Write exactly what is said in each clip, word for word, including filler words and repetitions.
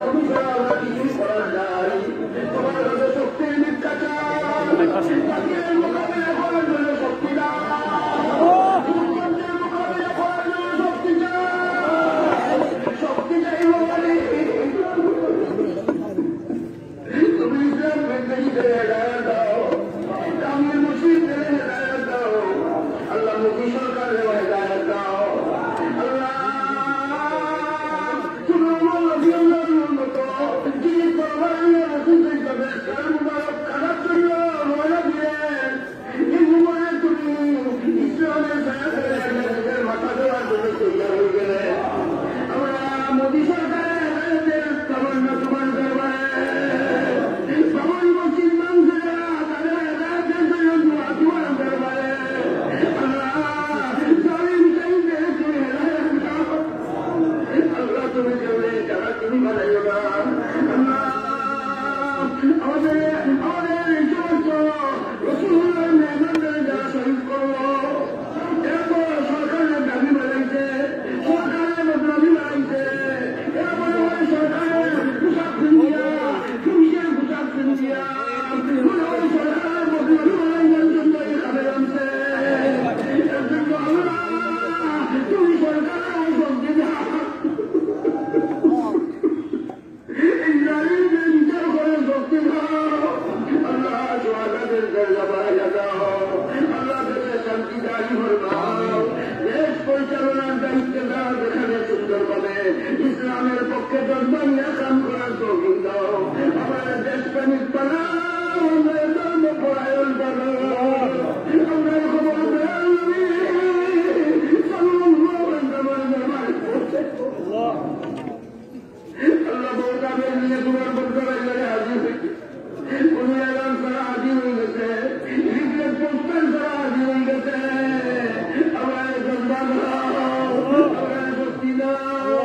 তুমি ছাড়া আমরা কিছুই করার নাই। তোমার কাছে শক্তির ভিক্ষা চাই। পাপির মোকাবিলা করার জন্য শক্তি দাও। দুর্গন্ধের মোকাবিলা করার জন্য শক্তি চাই। শক্তি চাই ভগবান। তুমি ইসলাম বিদ্বেষীদের হেদায়েত দাও। কাফির মুশরিকদের হেদায়েত দাও। আল্লাহ, মোদি সরকাররে হেদায়েত দাও। আল্লাহ, তুমি ওমর রাদিয়াল্লাহু আনহুর মতো যিনি তরবারি নিয়ে রসুল সাল্লাল্লাহু আলাইহি ওয়াসাল্লাম মুবারক খানার জন্য রওনা দিলেন, এই উমরে তুমি ইসলামের ছায়া তলে নিজের মাথা দেওয়ার জন্য তৈয়ার হয়ে গেলে, আমরা মোদি সরকারের হেদায়েতের তামান্না তোমার দরবারে, বাবরি মসজিদ ভাঙছে যারা, তাদের হেদায়েতের জন্য দোয়া তোমার দরবারে। আল্লাহ, জালিম জালিমদের তুমি হেদায়েত দাও। আল্লাহ, তুমি কেমনে তারা তুমি বানাইও না। আল্লাহ, আমাদের, আমাদের এই সমস্ত রসুলুল্লাহর মেহমানদের যারা শহীদ করলো, এরপর সরকারের দাবি বাড়াইছে, সরকারের বদনামি বাড়াইছে, এরপরে ওই সরকারের পোশাক পিন্দিয়া, পুলিশের পোশাক পিন্দিয়া, ওই সরকারের বদনামি বাড়াইবার জন্য এই কাজে নামছে। এর জন্য আল্লাহ, তুমি সরকারের ওই শক্তি দাও। এই জালিমদের বিচার করার শক্তি দাও। আল্লাহ, শুহাদাদের দরজা বাড়াইয়া দাও। আল্লাহ, দেশে শান্তি জারি ফরমাও। দেশ পরিচালনার দায়িত্বে দাও, যেখানে সুন্দরভাবে ইসলামের পক্ষে জজবা নিয়ে কাম করার তৌফিক দাও। আমরা দেশপ্রেমিক বানাও, আমরা ধর্ম পরায়ণ বানাও। আমরা খবর দেওয়ার নবী সাল্লাল্লাহু আলাইহি ওয়াসাল্লাম। আল্লাহ, বউত আবেগ নিয়ে তোমার দরবারে হাজির হয়েছি। কোনো এলান ছাড়া হাজির হয়ে গেছে, লিফলেট পোস্টার ছাড়া হাজির হয়ে গেছে। আমারে জজবা দাও, আমারে শক্তি দাও,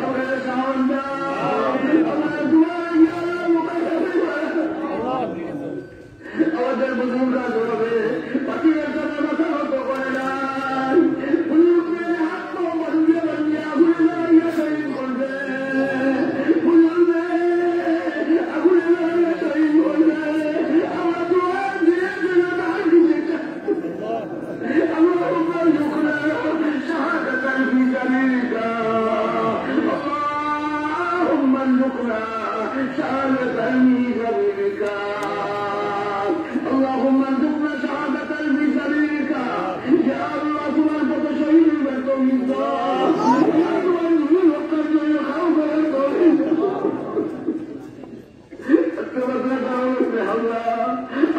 আমারে সাহস দাও, আমারে দোয়া দাও। আমাদের বুজুর্গরা যেভাবে পাথরের তলে মাথা নত করে নাই, বুজুর্গরা হাত পা বান্ধিয়া বান্ধিয়া আগুনে জ্বালাইয়া শহীদ করবে। বুজুর্গরা আগুনে জ্বালাইয়া শহীদ করবে। আমরা দোয়া দিয়ে যেন তার দিকে اللهم ارزقنا شهادة في سبيلك. اللهم ارزقنا شهادة في سبيلك. اللهم ارزقنا شهادة في سبيلك. ইয়া আল্লাহ, তোমার পথে শহীদ হইবার তৌফিক দাও। ইয়া আল্লাহ, তোমার রসুল হত্যার জন্য কারো করার তৌফিক দাও।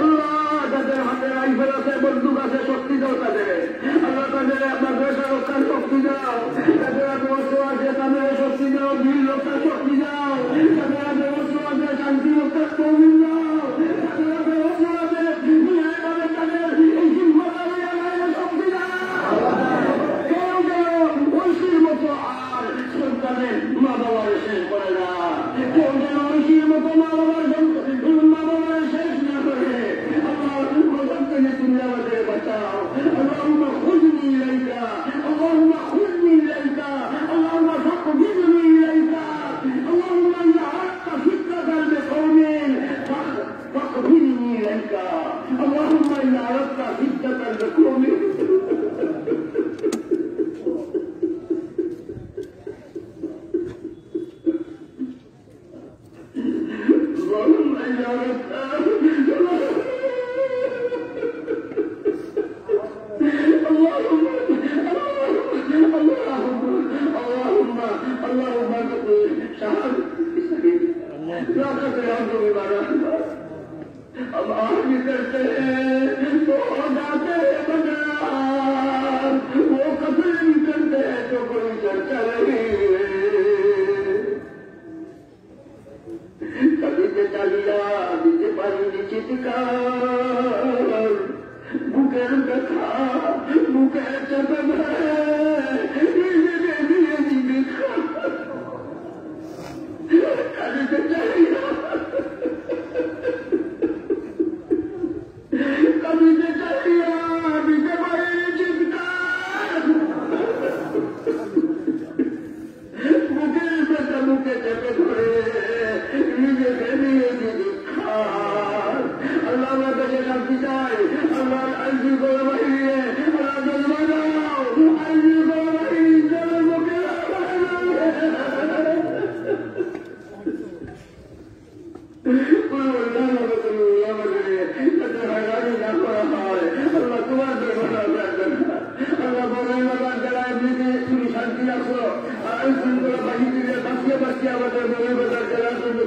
আল্লাহ, যাদের হাতে রাইফেল আছে, বন্দুক আছে, শক্তি দাও তাদের। আল্লাহ, তাদের মাদ্রাসা রক্ষার শক্তি দাও। যাদের হাতে অস্ত্র আছে, তাদের শক্তি দাও, দিন রক্ষার শক্তি দাও। যাদের হাতে অস্ত্র আছে, শান্তি রক্ষার তৌফিক দাও। যাদের হাতে অস্ত্র আছে, ন্যায়ভাবে তাদের এই জিম্মাদারি আদায়ের শক্তি দাও। কেউ যেন ঐশীর মতো আর সন্তানের মা বাবার শেষ করে না। কেউ যেন ঐশীর মতো মা বাবার সন্তান, মা বাবার শেষ না করে। আল্লাহ, গজব থেকে তুমি আমাদের বাঁচাও। اللهم خذني إليك، اللهم خذني إليك، اللهم فاقبضني إليك، اللهم إن أردت فتنة بقوم فاقبضني إليك، اللهم إن أردت فتنة بقوم. اللهم إن أردت، اللهم، اللهم، اللهم، اللهم ارزقني شهادة في سبيلك. لا تجعلني مع الأحرار. ہم آج کرتے ہیں تو ہو جاتے ہیں بدنام، وہ قتل نہیں کرتے ہیں تو کوئی چرچا نہیں۔ কাঁদিতে চাহিয়া দিতে পারিনি চিৎকার, বুকের ব্যথা বুকে চেপে ধরে নিজেকে দিয়ে চিৎকার। কাঁদিতে চাহিয়া কাঁদিতে চাহিয়া দিতে পারিনি চিৎকার। বুকের ব্যথা বুকে চেপে ধরে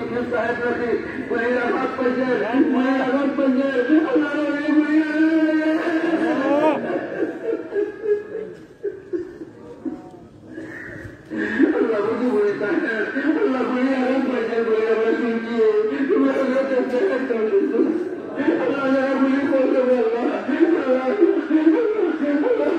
ইউসুফ সাহেব নাকি গুলির আঘাত পাইছে, গুলির আঘাত পাইছে। আল্লাহ রে, গুলির আঘাত। আল্লাহ বুঝি বলি তাকে, আল্লাহ বলি আরো পয়সা বলি আমরা শুনছি, তোমরা আল্লাহ দেখতে পাচ্ছ না। আল্লাহ যারা বলি করতে বললো, আল্লাহ, আল্লাহ, আল্লাহ,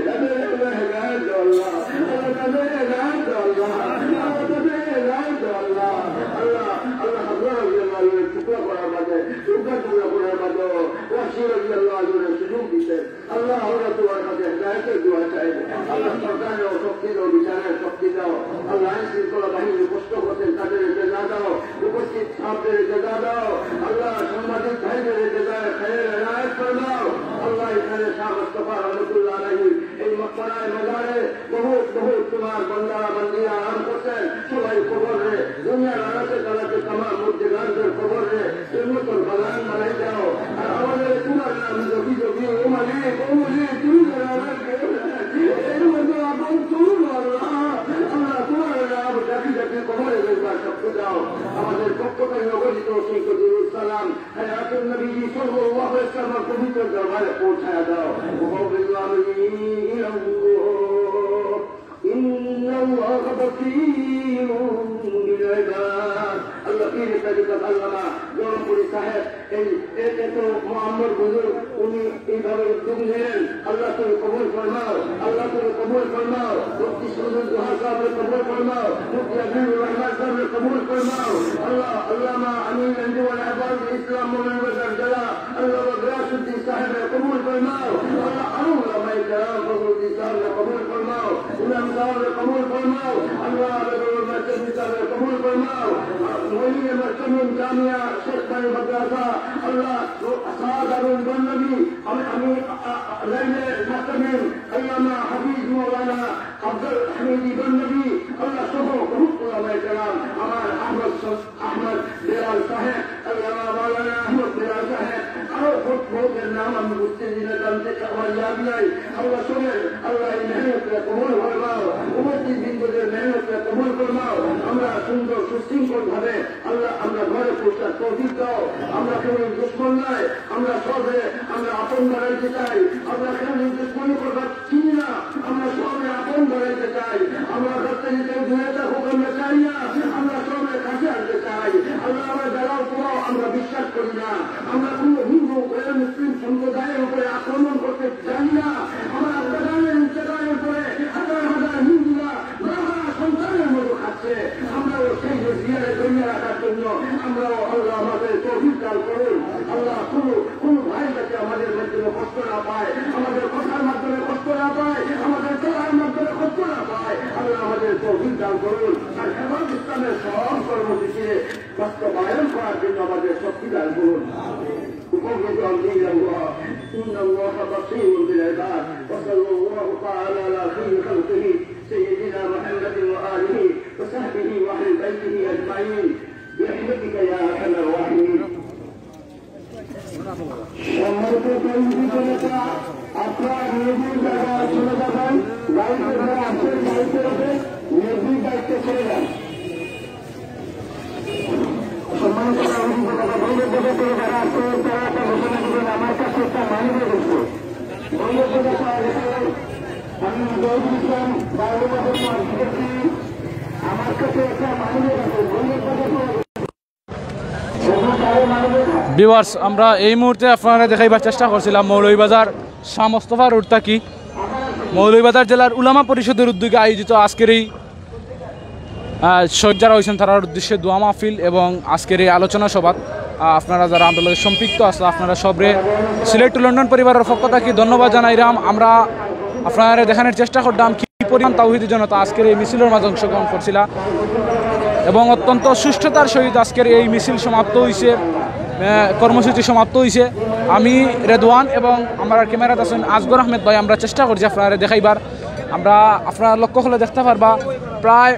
তাদের আল্লাহ হেদায়েত দাও আল্লাহ, আল্লাহ তাদের হেদায়েত দাও আল্লাহ, আল্লাহ তাদের হেদায়েত দাও আল্লাহ, আল্লাহ, আল্লাহ, আল্লাহ, আল্লাহ, টুকরা করার মাঝে, টুকরা টুকরা করার মাঝে, ওয়াসি রাদিয়াল্লাহু আনহু সুযোগ দিতে। আল্লাহ, আমরা তোমার কাছে হেদায়েতের দোয়া চাই। আল্লাহ, সরকারের শক্তি দাও, বিচারের শক্তি দাও। আল্লাহ, আইন শৃঙ্খলা বাহিনী কষ্ট করছেন, তাদের জাযা দাও। উপস্থিত ছাত্রদের জাযা দাও। আল্লাহ, সাংবাদিক ভাইদের জাযা খায়ের এনায়েত ফরমাও। আল্লাহ, এখানে শাহ মুস্তফা রহমতুল্লাহ আলাইহি এই মকবরায় মাজারে বহুত, বহুত তোমার বান্দা, বান্দিয়া আরাম করছেন। সবাই কবর রে, দুনিয়ার আড়াতে তাড়াতে তামাম মুর্দেগানদের কবর রে, জন্নতর বাগান বানাই দাও। আর আমাদের তোমার নাম জপি জপি, ও মালিক, ও মালিক, তুমি যারা আমার কেউ নাই, এর মধ্যে আপন তুমি আল্লাহ। আল্লাহ, তোমার নাম জাতি জাতি কবরে দেখবার শক্তি দাও। আমাদের পক্ষ থেকে নবজিত অসংখ্য দুরূদ সালাম, হায়াতুন নবী সাল্লাল্লাহু আলাইহি ওয়াসাল্লাম পবিত্র দরবারে পৌঁছায় দাও। وفوض أمري إلى الله. إن الله بصير بالعباد. আল্লাহ পীর তরিকত আল্লামা জৌনপুরী সাহেব, এই এ-, এত মুআম্মর বুজুর্গ, উনি এইভাবে উদ্যোগ নিলেন। আল্লাহ তুমি কবুল ফরমাও, আল্লাহ তুমি কবুল ফরমাও। মুফতি শামসুল দোহা সাহেবরে কবুল ফরমাও, মুফতি আজিজুর রহমান সাহেবরে কবুল ফরমাও। আল্লাহ, আল্লামা আমিন আঞ্জুমান আহবাব ইসলাম মৌলভীবাজার জেলা, আল্লামা গিয়াসউদ্দিন সাহেবরে কবুল ফরমাও। আল্লাহ, আরো উলামায়ে কেরাম, ফজলুদ্দিন সাহেবরে কবুল ফরমাও, ইমাম সাহেবরে কবুল ফরমাও। আল্লাহ, বেদরুল মাহতামিন সাহেবরে কবুল ফরমাও। মহিলা মাহতামিন জামিয়া শেখ বাড়ি মাদ্রাসা, আল্লাহ, সাদ আরুল বন্নবী, আমি, আমি, আ, আ, লাইলে মাহতামিন, আল্লামা হাফিজ মাওলানা আব্দুল হামিদ বন্নবী, আল্লাহ, সহ বহুত উলামায়ে কেরাম, আমার আহমদ সস-, আহমদ বেলাল সাহেব, আল্লামা মাওলানা আহমদ বেলাল সাহেব, আরো বহুত, বহুতের নাম আমি বুঝতে দিলে জানতে আমার ইয়াদ নাই। আল্লাহ শোনেন, আল্লাহ এই মেহনতকে কবুল ফরমাও, উপস্থিত বৃন্দদের মেহনতকে কবুল ফরমাও। আমরা সুন্দর সুশৃঙ্খল ভাবে আল্লাহ আমরা ঘরে পৌঁছার তৌফিক দাও। আমরা কেউ দুশমন নাই, আমরা সবে আমরা আপন বানাইতে চাই। আমরা কেউ দুশমনি করবার চিনি না, আমরা সবে আপন বানাইতে চাই। আমরা কাছ থেকে কেউ দূরে থাকুক আমরা চাই না, আমরা সবে কাছে আনতে চাই। আল্লাহ আমরা জ্বালাও পোড়াও আমরা বিশ্বাস করি না। আমরা কোনো হিন্দু করে মুসলিম সম্প্রদায়ের উপরে আক্রমণ করতে জানি না। আমার আব্বাজানের ইন্তেকালের পরে হাজার হাজার হিন্দুরা মা হারা সন্তানের মতো খাচ্ছে। আমরাও সেই রোজগারে ধরিয়ে রাখার জন্য আমরাও আল্লাহ আমাদের তৌফিক দান করুন। আল্লাহ কোনো, কোনো ভাই যাতে আমাদের মাধ্যমে কষ্ট না পায়, আমাদের কথার মাধ্যমে কষ্ট না পায়, আমাদের চলার মাধ্যমে কষ্ট না পায়, আল্লাহ আমাদের তৌফিক দান করুন। আর হেফাজত ইসলামের সব কর্মসূচিতে বাস্তবায়ন করার জন্য আমাদের শক্তি দান করুন। أفوض أمري إلى الله، إن الله بصير بالعباد. وصلى الله تعالى على خير خلقه سيدنا محمد وآله وصحبه وأهل بيته أجمعين برحمتك يا أرحم الراحمين. সম্মানিত তৌহিদি জনতা, আপনারা নিজ নিজ জায়গায় চলে যাবেন। গাড়িতে যারা আছেন, গাড়িতে উঠে নিজ নিজ দায়িত্বে চলে যান। সম্মানিত তৌহিদি জনতা, বন্ধুর জায়গা থেকে যারা আছেন, তারা একটা ঘোষণা দিবেন, "আমার কাছে একটা মানি ব্যাগ আছে।" বন্ধুর জায়গা থেকে আমি জহিরুল ইসলাম বাবুর মাধ্যমে আসছি, "আমার কাছে একটা মানি ব্যাগ আছে।" বন্ধুর জায়গা থেকে ভিউয়ার্স, আমরা এই মুহূর্তে আপনারা দেখাইবার চেষ্টা করছিলাম মৌলভীবাজার শাহ মোস্তফা রোড থাকি মৌলভীবাজার জেলার উলামা পরিষদের উদ্যোগে আয়োজিত আজকের এই, আহ, শহীদ যারা হয়েছেন তারার উদ্দেশ্যে দোয়া মাহফিল এবং আজকের এই আলোচনা সভাত, আহ, আপনারা যারা আমরার লগে সম্পৃক্ত আছো, আপনারা সবরে সিলেট টু লন্ডন পরিবারের পক্ষ থাকি ধন্যবাদ জানাইরাম। আমরা আপনারা দেখানোর চেষ্টা করলাম কি পরিমাণ তাওহিদি জনতা আজকের এই মিছিলের মাঝে অংশগ্রহণ করছিলা এবং অত্যন্ত সুষ্ঠুতার সহিত আজকের এই মিছিল সমাপ্ত হইছে, আহ, কর্মসূচি সমাপ্ত হইছে। আমি রেদওয়ান এবং আমার ক্যামেরাত আছেন আসগর আহমেদ ভাই। আমরা চেষ্টা করছি আপনারা দেখাইবার। আমরা আপনারা লক্ষ্য করলে দেখতে পারবা প্রায়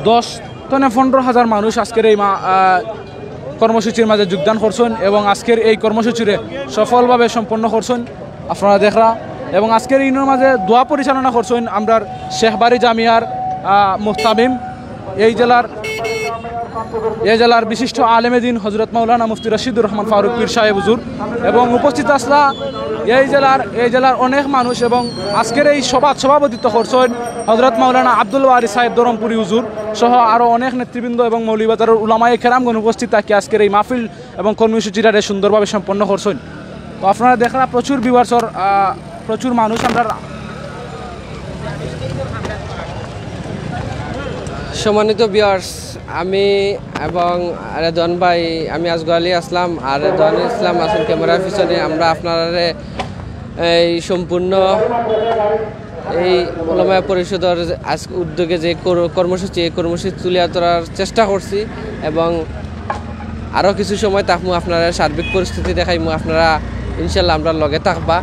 দশ তনে পনেরো হাজার মানুষ আজকের এই মা-, আহ, কর্মসূচির মাঝে যোগদান করছেন এবং আজকের এই কর্মসূচিরে সফলভাবে সম্পন্ন করছেন। আপনারা দেখরা এবং আজকের ইনোর মাঝে দোয়া পরিচালনা করছেন আমরার শেখবাড়ি জামিয়ার, আহ, মুহতামিম, এই জেলার, এই জেলার বিশিষ্ট আলেমে দিন হযরত মাওলানা মুফতি রশিদুর রহমান ফারুক পীর সাহেব হুজুর এবং উপস্থিত আছলা এই জেলার, এই জেলার অনেক মানুষ এবং আজকের এই সভাত সভাপতিত্ব করছেন হযরত মাওলানা আব্দুল ওয়ারি সাহেব ধরমপুরি হুজুর সহ আরও অনেক নেতৃবৃন্দ এবং মৌলভীবাজারের উলামায়ে কেরামগণ উপস্থিত থাকি আজকের এই মাহফিল এবং কর্মসূচিটারে সুন্দরভাবে সম্পন্ন করছেন। তো আপনারা দেখরা প্রচুর ভিউয়ার্সর, আহ, প্রচুর মানুষ আমরা। সম্মানিত ভিউয়ার্স, আমি এবং রেদওয়ান ভাই, আমি আসগর আলী আসলাম আর রেদওয়ান ইসলাম আছেন ক্যামেরার পিছনে। আমরা আপনারারে এই সম্পূর্ণ এই উলামায়ে পরিষদের আজ উদ্যোগে যে কর-, কর্মসূচি, এই কর্মসূচি তুলিয়া ধরার চেষ্টা করছি এবং আরও কিছু সময় থাকমু, আপনারা সার্বিক পরিস্থিতি দেখাইমু, আপনারা ইনশাল্লাহ আমরার লগে থাকবা।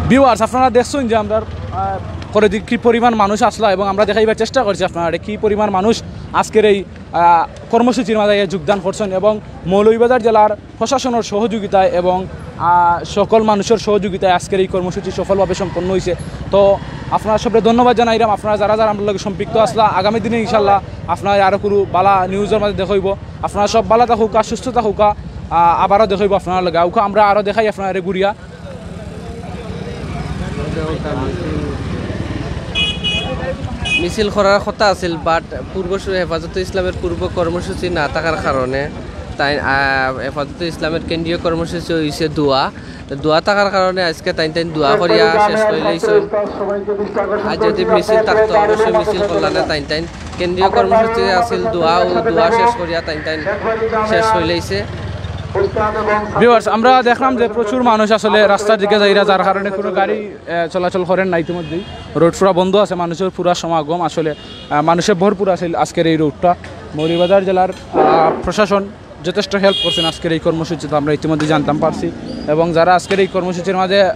ভিউয়ার্স, আপনারা দেখছেন যে আমরা, আহ, করে দি-, কি পরিমাণ মানুষ আছলা এবং আমরা দেখাইবার চেষ্টা করছি আপনারা কি পরিমাণ মানুষ আজকের এই, আহ, কর্মসূচির মাঝে যোগদান করছেন এবং মৌলভীবাজার জেলার প্রশাসনের সহযোগিতায় এবং, আহ, সকল মানুষের সহযোগিতায় আজকের এই কর্মসূচি সফলভাবে সম্পন্ন হয়েছে। তো আপনারা সবরে ধন্যবাদ জানাইলাম। আপনারা যারা যারা আমরার লগে সম্পৃক্ত আছলা, আগামী দিনে ইনশাল্লাহ আপনারা আরও কোনো বালা নিউজের মাঝে দেখা হইব। আপনারা সব বালা থাকুকা, সুস্থ থাকুকা, আহ, আবারও দেখা হইব আপনারার লগে। আউকা আমরা আরও দেখাই আপনারারে ঘুরিয়া। মিছিল করার কথা আছিল, বাট পূর্ব সু-, হেফাজতে ইসলামের পূর্ব কর্মসূচি না থাকার কারণে তাই, আহ, হেফাজতে ইসলামের কেন্দ্রীয় কর্মসূচি হইছে দোয়া। তো দোয়া থাকার কারণে আজকে তাইন তাইন দোয়া করিয়া শেষ করে লইছইন। আর যদি মিছিল থাকতো, অবশ্যই মিছিল করলা না তাইন তাইন। কেন্দ্রীয় কর্মসূচি আছিল দোয়া, ও দোয়া শেষ করিয়া তাইন তাইন শেষ হইলাইছে। ভিউয়ার্স, আমরা দেখলাম যে প্রচুর মানুষ আসলে রাস্তার দিকে যাইরা, যার কারণে কোনো গাড়ি, আহ, চলাচল করের না। ইতিমধ্যেই রোড পুরা বন্ধ আছে, মানুষের পুরা সমাগম আসলে, আহ, মানুষে ভরপুর আছিল আজকের এই রোডটা। মৌলভীবাজার জেলার, আহ, প্রশাসন যথেষ্ট হেল্প করছেন আজকের এই কর্মসূচিতে, আমরা ইতিমধ্যে জানতাম পারছি। এবং যারা আজকের এই কর্মসূচির মাঝে, আহ,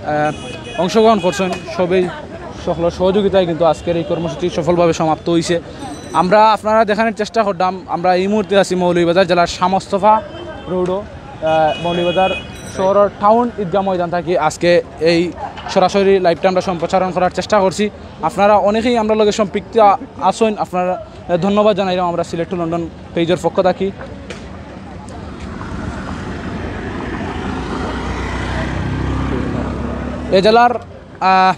অংশগ্রহণ করছেন, সবই সকলের সহযোগিতায় কিন্তু আজকের এই কর্মসূচি সফলভাবে সমাপ্ত হইছে। আমরা আপনারা দেখানোর চেষ্টা করলাম, আমরা এই মুহূর্তে আছি মৌলভীবাজার জেলার শাহ মোস্তফা রোডও, আহ, মৌলভীবাজার শহরের টাউন ঈদগাহ ময়দান থাকি আজকে এই সরাসরি লাইভটা আমরা সম্প্রচারণ করার চেষ্টা করছি। আপনারা অনেকেই আমরার লগে সম্পৃক্ত আ-, আছেন, আপনারা, আহ, ধন্যবাদ জানাইলাম আমরা সিলেট টু লন্ডন পেজের পক্ষ থাকি। এ জেলার, আহ,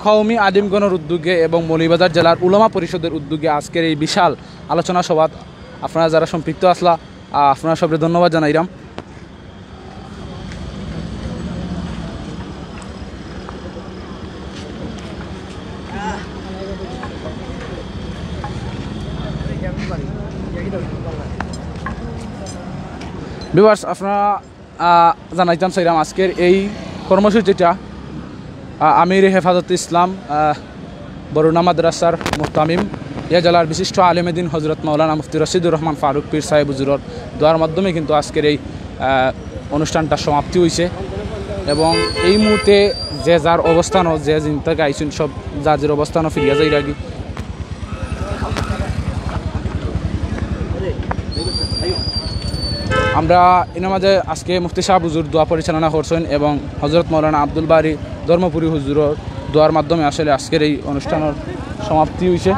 কওমি আলিমগণের উদ্যোগে এবং মৌলভীবাজার জেলার উলামা পরিষদের উদ্যোগে আজকের এই বিশাল আলোচনা সভাত আপনারা যারা সম্পৃক্ত আছলা, আহ, আপনারা সবরে ধন্যবাদ জানাইলাম। ভিউয়ার্স, আপনারা, আহ, জানাইতাম চাইলাম আজকের এই কর্মসূচিটা, আহ, আমির হেফাজতে ইসলাম, আহ, বরুণা মাদ্রাসার মুহতামিম ইয়া জেলার বিশিষ্ট আলেমে দিন হজরত মাওলানা মুফতি রশিদুর রহমান ফারুক পীর সাহেব হুজুরর দোয়ার মাধ্যমে কিন্তু আজকের এই, আহ, অনুষ্ঠানটা সমাপ্তি হইছে। এবং এই মুহূর্তে যে যার অবস্থানও, যে জিন থেকে আইছইন, সব যার যার অবস্থানও ফিরিয়া যাইরাগি। আমরা এর মাঝে আজকে মুফতি সাহেব হুজুর দোয়া পরিচালনা করছইন এবং হজরত মাওলানা আব্দুল বারী ধর্মপুরী হুজুরর দোয়ার মাধ্যমে আসলে আজকের এই অনুষ্ঠানর সমাপ্তি হইছে।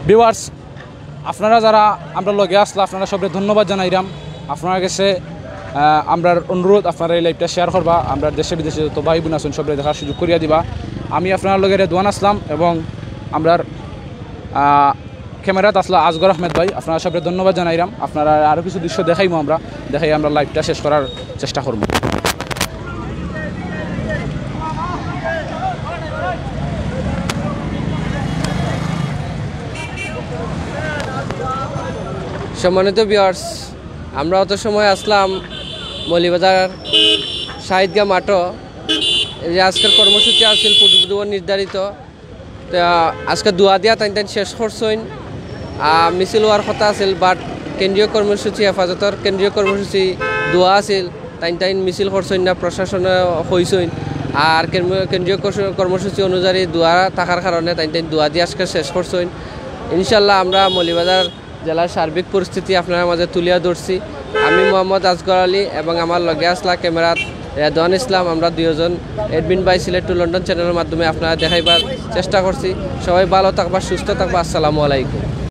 Viewers, আপনারা যারা আমরার লগে আসলা, আপনারা সবরে ধন্যবাদ জানাইরাম। আপনারার গেছে, আহ, আমরার অনুরোধ, আপনারা এই liveটা share করবা। আমরার দেশে বিদেশে যত ভাই বোন আছইন, সবরে দেখার সুযোগ করিয়া দিবা। আমি আপনারার লগে রেদওয়ান আসলাম এবং আমরার, আহ, cameraত আসলা আজগর আহমেদ ভাই। আপনারা সবরে ধন্যবাদ জানাইরাম। আপনারারে আরও কিছু দৃশ্য দেখাইমু আমরা, দেখাই আমরা liveটা শেষ করার চেষ্টা করমু। সম্মানিত viewers, আমরা অত সময় আসলাম মৌলভীবাজার শাহিদগাঁও মাঠো। এই যে আজকের কর্মসূচি আছিল পূর্ব নির্ধারিত, তা আজকে দোয়া দিয়া তাইন তাইন শেষ করছইন। আহ, মিছিল হওয়ার কথা আছিল, but কেন্দ্রীয় কর্মসূচি, হেফাজতর কেন্দ্রীয় কর্মসূচি দোয়া আছিল, তাইন তাইন মিছিল করছইন না, প্রশাসনে কইছইন। আর কেন্দ্র-, কেন্দ্রীয় কর্ম-, কর্মসূচি অনুযায়ী দোয়া থাকার কারণে তাইন তাইন দোয়া দিয়া আজকে শেষ করছইন। ইনশাল্লাহ আমরা মৌলভীবাজার জেলার সার্বিক পরিস্থিতি আপনারার মাঝে তুলিয়া ধরছি। আমি মোহাম্মদ আজগর আলী এবং আমার লগে আসলা cameraত রেদওয়ান ইসলাম। আমরা দুইজন admin by Sylhet to London channelর মাধ্যমে আপনারারে দেখাইবার চেষ্টা করছি। সবাই ভালো থাকবা, সুস্থ থাকবা। আসসালামু আলাইকুম।